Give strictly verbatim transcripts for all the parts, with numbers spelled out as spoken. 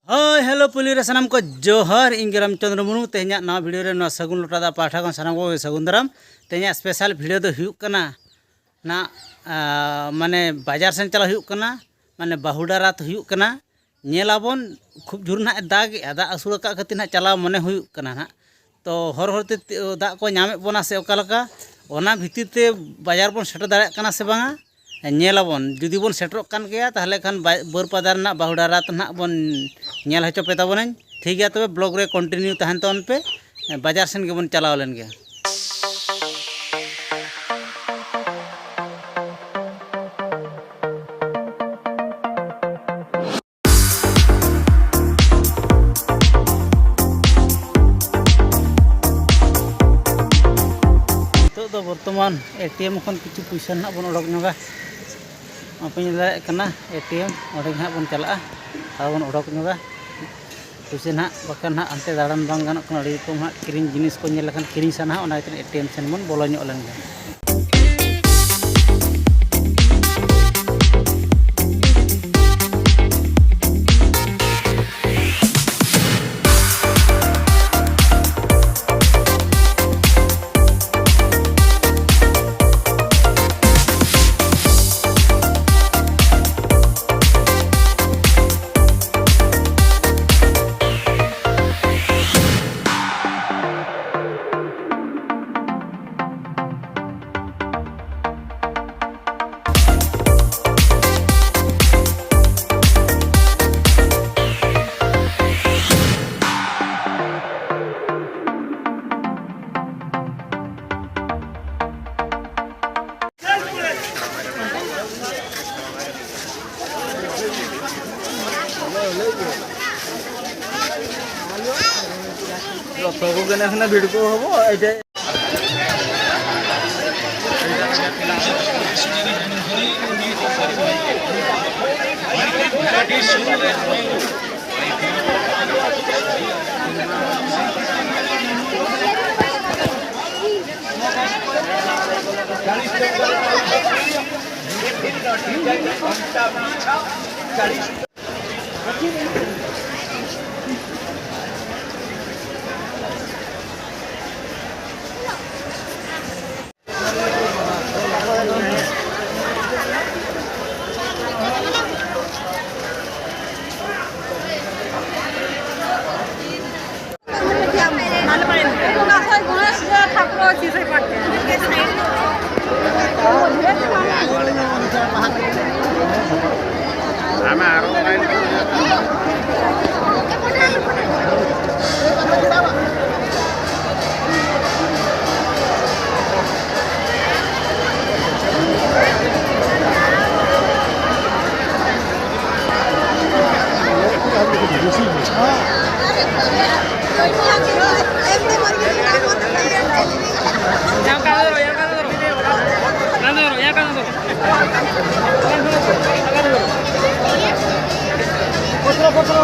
ᱦᱳᱭ, ᱦᱮᱞᱳ, ᱯᱩᱭᱞᱩ ᱨᱮ ᱥᱟᱱᱟᱢ ᱠᱚ ᱡᱚᱦᱟᱨ᱾ ᱤᱧ ᱜᱮ ᱨᱟᱢᱪᱚᱸᱫᱽᱨᱚ ᱢᱩᱨᱢᱩ᱾ ᱛᱮᱦᱮᱧᱟᱜ ᱱᱟᱣᱟ ᱵᱷᱤᱰᱤᱭᱳ ᱨᱮ ᱱᱚᱣᱟ ᱥᱟᱹᱜᱩᱱ ᱞᱚᱴᱟ ᱫᱟᱜ ᱯᱟᱦᱴᱟ ᱠᱷᱚᱱ ᱥᱟᱱᱟᱢ ᱠᱚᱜᱮ ᱥᱟᱹᱜᱩᱱ ᱫᱟᱨᱟᱢ᱾ ᱛᱮᱦᱮᱧᱟᱜ ᱥᱯᱮᱥᱟᱞ ᱵᱷᱤᱰᱤᱭᱳ ᱫᱚ ᱦᱩᱭᱩᱜ ᱠᱟᱱᱟ ᱱᱟ, ᱟ, ᱢᱟᱱᱮ ᱵᱟᱡᱟᱨ ᱥᱮᱱ ᱪᱟᱞᱟᱜ ᱦᱩᱭᱩᱜ ᱠᱟᱱᱟ, ᱢᱟᱱᱮ ᱵᱟᱹᱦᱩ ᱰᱟᱨᱟᱛ ᱦᱩᱭᱩᱜ ᱠᱟᱱᱟ᱾ ᱧᱮᱞᱟᱵᱚᱱ, ᱠᱷᱩᱵ ᱡᱳᱨ ᱱᱟᱦᱟᱜ ᱮ ᱫᱟᱜᱮᱜᱼᱟ, ᱫᱟᱜ ᱟᱹᱥᱩᱲ ᱟᱠᱟᱫ ᱠᱷᱟᱹᱛᱤᱨ ᱱᱟᱦᱟᱜ ᱪᱟᱞᱟᱣ ᱢᱚᱱᱮ ᱦᱩᱭᱩᱜ ᱠᱟᱱᱟ ᱱᱟᱦᱟᱜ᱾ ᱛᱚ ᱦᱚᱨ ᱦᱚᱨ ᱛᱮ ᱛᱤ-, ᱫᱟᱜ ᱠᱚ ᱧᱟᱢᱮᱫ ᱵᱚᱱᱟ ᱥᱮ ᱚᱠᱟ ᱞᱮᱠᱟ, ᱚᱱᱟ ᱵᱷᱤᱛᱤᱨ ᱛᱮ ᱵᱟᱡᱟᱨ ᱵᱚᱱ ᱥᱮᱴᱮᱨ ᱫᱟᱲᱮᱭᱟᱜ ᱠᱟᱱᱟ ᱥᱮ ᱵᱟᱝᱟ, ᱧᱮᱞᱟᱵᱚᱱ᱾ ᱡᱩᱫᱤ ᱵᱚᱱ ᱥᱮᱴᱮᱨᱚᱜ ᱠᱟᱱ ᱜᱮᱭᱟ, ᱛᱟᱦᱚᱞᱮ ᱠᱷᱟᱱ ᱵᱟ-, ᱵᱟᱹᱨᱯᱟᱫᱟ ᱨᱮᱱᱟᱜ ᱵᱟᱹᱦᱩ ᱰᱟᱨᱟᱛ ᱱᱟᱦᱟᱜ ᱵᱚᱱ ᱧᱮᱞ ᱦᱚᱪᱚ ᱯᱮ ᱛᱟᱵᱚᱱᱟᱹᱧ᱾ ᱴᱷᱤᱠ ᱜᱮᱭᱟ, ᱛᱚᱵᱮ ᱵᱞᱚᱜ ᱨᱮ ᱠᱚᱱᱴᱤᱱᱤᱭᱩ ᱛᱟᱦᱮᱱ ᱛᱟᱵᱚᱱ ᱯᱮ᱾ ᱵᱟᱡᱟᱨ ᱥᱮᱱ ᱜᱮᱵᱚᱱ ᱪᱟᱞᱟᱣ ᱞᱮᱱ ᱜᱮ᱾ ᱱᱤᱛᱚᱜ ᱫᱚ ᱵᱚᱨᱛᱚᱢᱟᱱ ᱮ ᱴᱤ ᱮᱢ ᱠᱷᱚᱱ ᱠᱤᱪᱷᱩ ᱯᱩᱭᱥᱟᱹ ᱱᱟᱦᱟᱜ ᱵᱚᱱ ᱚᱰᱚᱠ ᱧᱚᱜᱟ᱾ ᱟᱯᱮ ᱧᱮᱞ ᱫᱟᱲᱮᱭᱟᱜ ᱠᱟᱱᱟ, ᱮ ᱴᱤ ᱮᱢ ᱚᱸᱰᱮ ᱜᱮ ᱦᱟᱸᱜ ᱵᱚᱱ ᱪᱟᱞᱟᱜᱼᱟ ᱟᱨ ᱵᱚᱱ ᱚᱰᱚᱠ ᱧᱚᱜᱟ ᱯᱩᱭᱥᱟᱹ ᱱᱟᱦᱟᱜ᱾ ᱵᱟᱠᱷᱟᱱ ᱱᱟᱦᱟᱜ ᱦᱟᱱᱛᱮ ᱫᱟᱬᱟᱱ ᱵᱟᱝ ᱜᱟᱱᱚᱜ ᱠᱟᱱᱟ, ᱟᱹᱰᱤ ᱨᱚᱠᱚᱢ ᱦᱟᱸᱜ ᱠᱤᱨᱤᱧ ᱡᱤᱱᱤᱥ ᱠᱚ ᱧᱮᱞ ᱞᱮᱠᱷᱟᱱ ᱠᱤᱨᱤᱧ ᱥᱟᱱᱟᱣᱟ, ᱚᱱᱟ ᱠᱷᱟᱹᱛᱤᱨ ᱮ ᱴᱤ ᱮᱢ ᱥᱮᱱ ᱵᱚᱱ ᱵᱚᱞᱚ ᱧᱚᱜ ᱞᱮᱱ ᱜᱮ᱾ ରଥକୁ ଗଲେ ସିନା ଭିଡ଼କୁ ହବ, ଏଇଟା।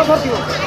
चलो।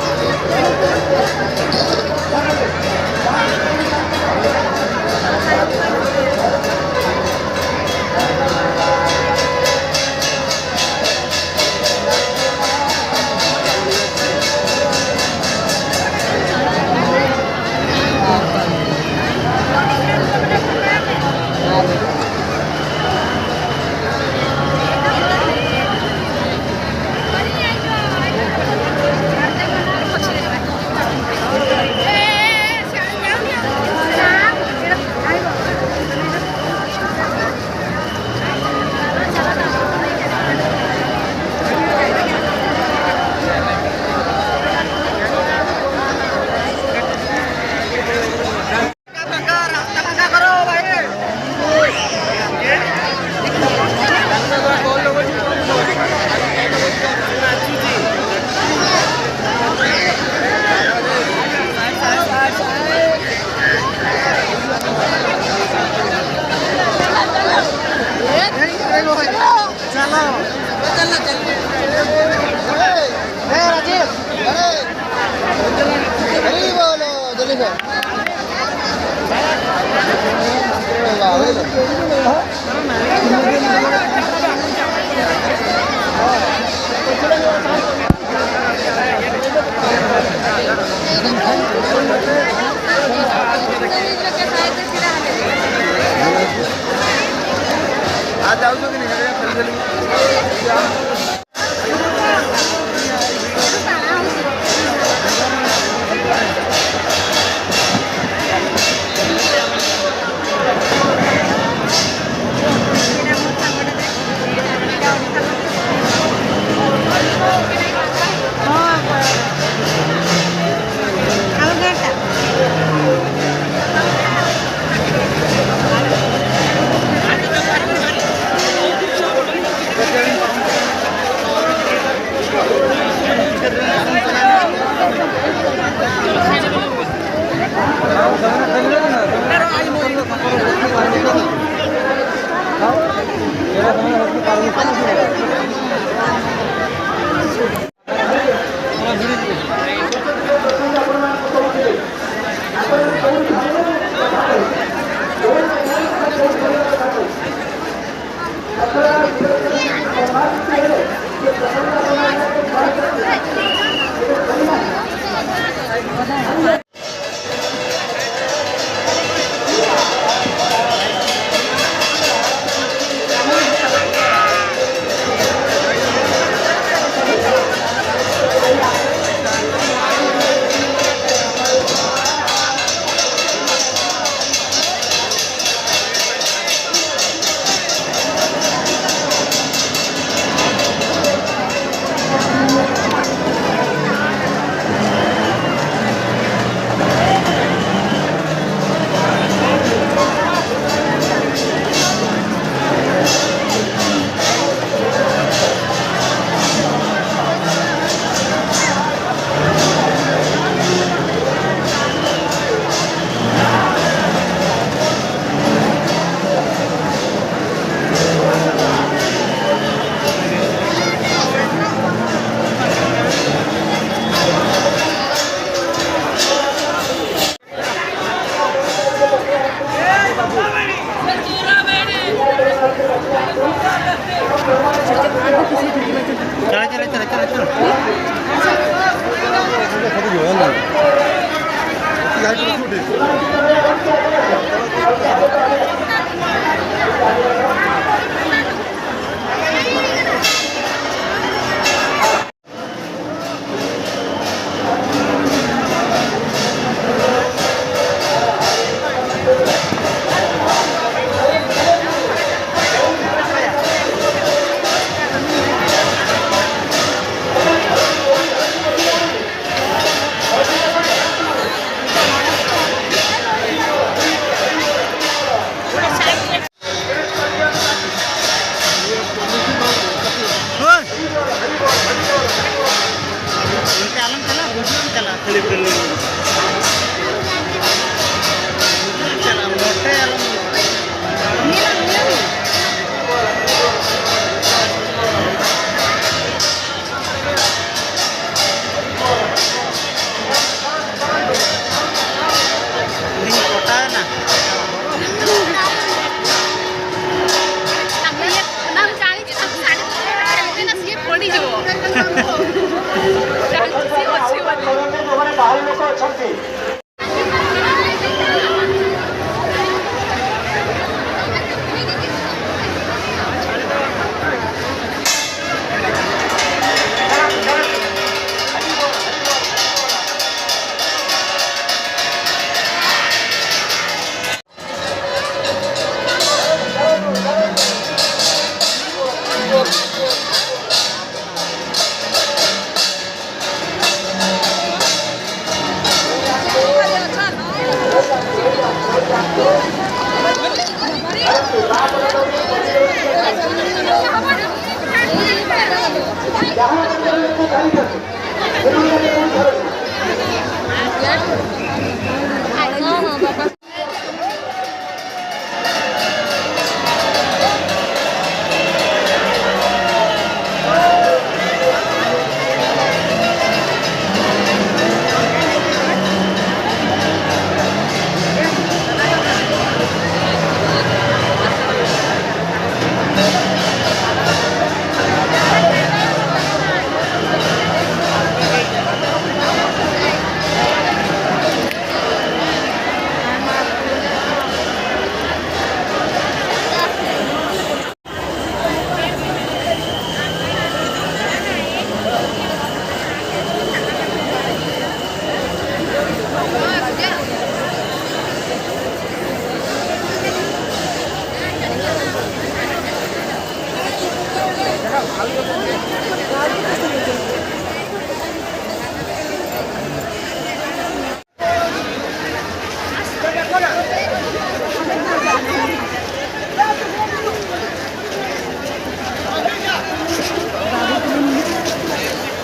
ए, राजेश। ए। अरे बोलो, जल्दी से। आ जाओ, जो कि नहीं, जल्दी, जल्दी। चला, चला, चला, चला, चला। ᱦᱳᱭ᱾ ᱚᱱᱛᱮ ᱟᱞᱚᱢ ᱪᱟᱞᱟᱜ, ᱵᱩᱡᱷᱟᱹᱣ ᱮᱢ ᱪᱟᱞᱟᱜ, ᱠᱷᱟᱹᱞᱤ ᱠᱷᱟᱹᱞᱤ᱾ ᱵᱩᱡᱷᱟᱹᱣ ᱮᱢ ᱪᱟᱞᱟᱜ, ᱢᱚᱴᱮ ᱟᱞᱚᱢ᱾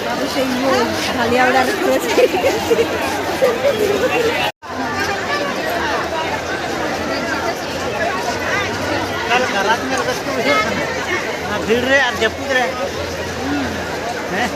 ᱵᱟᱹᱵᱩ ᱥᱮ ᱤᱭᱟᱹ, ᱵᱷᱟᱞᱤᱭᱟ ᱚᱲᱟᱜ ᱨᱮ ᱠᱷᱚᱨᱚᱪ᱾ ᱚᱱᱟ ᱵᱷᱤᱲ ᱨᱮ ᱟᱨ ᱡᱟᱹᱯᱩᱫ ᱨᱮ᱾ ᱦᱮᱸ᱾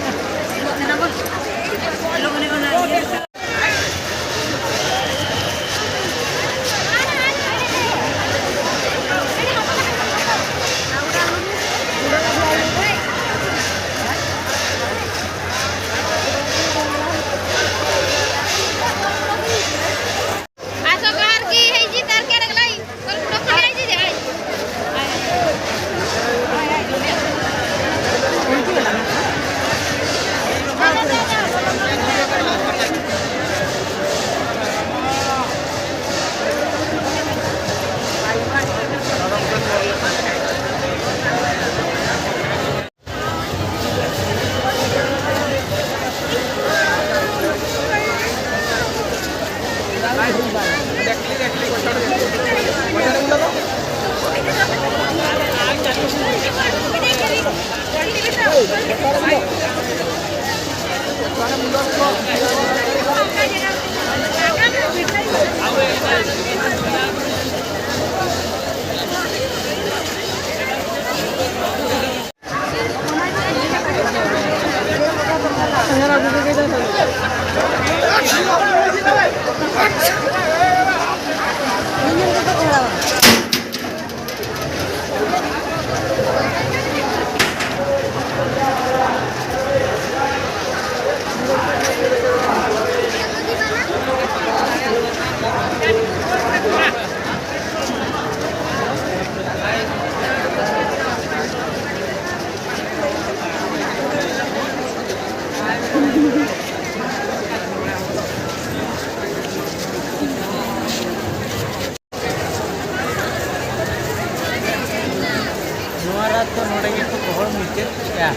ᱱᱚᱣᱟ ᱨᱟᱛ ᱫᱚ ᱱᱚᱰᱮ ᱜᱮᱠᱚ ᱜᱚᱦᱚᱲ ᱢᱩᱪᱟᱹᱫ ᱠᱮᱫᱼᱟ᱾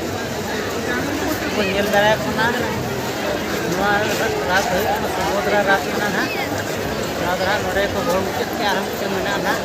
ᱠᱚ ᱧᱮᱞ ᱫᱟᱲᱮᱭᱟᱜ ᱠᱟᱱᱟ, ᱱᱚᱣᱟ ᱨᱟᱛ ᱦᱩᱭᱩᱜ ᱠᱟᱱᱟ ᱥᱩᱵᱷᱚᱫᱨᱟ ᱨᱟᱛ ᱠᱟᱱᱟ ᱱᱟᱦᱟᱜ᱾ ᱱᱚᱣᱟ ᱫᱚ ᱱᱟᱦᱟᱜ ᱱᱚᱰᱮ ᱜᱮᱠᱚ ᱜᱚᱦᱚᱲ ᱢᱩᱪᱟᱹᱫ ᱠᱮᱫᱼᱟ, ᱟᱨᱦᱚᱸ ᱢᱤᱫᱴᱟᱝ ᱢᱮᱱᱟᱜᱼᱟ ᱱᱟᱦᱟᱜ᱾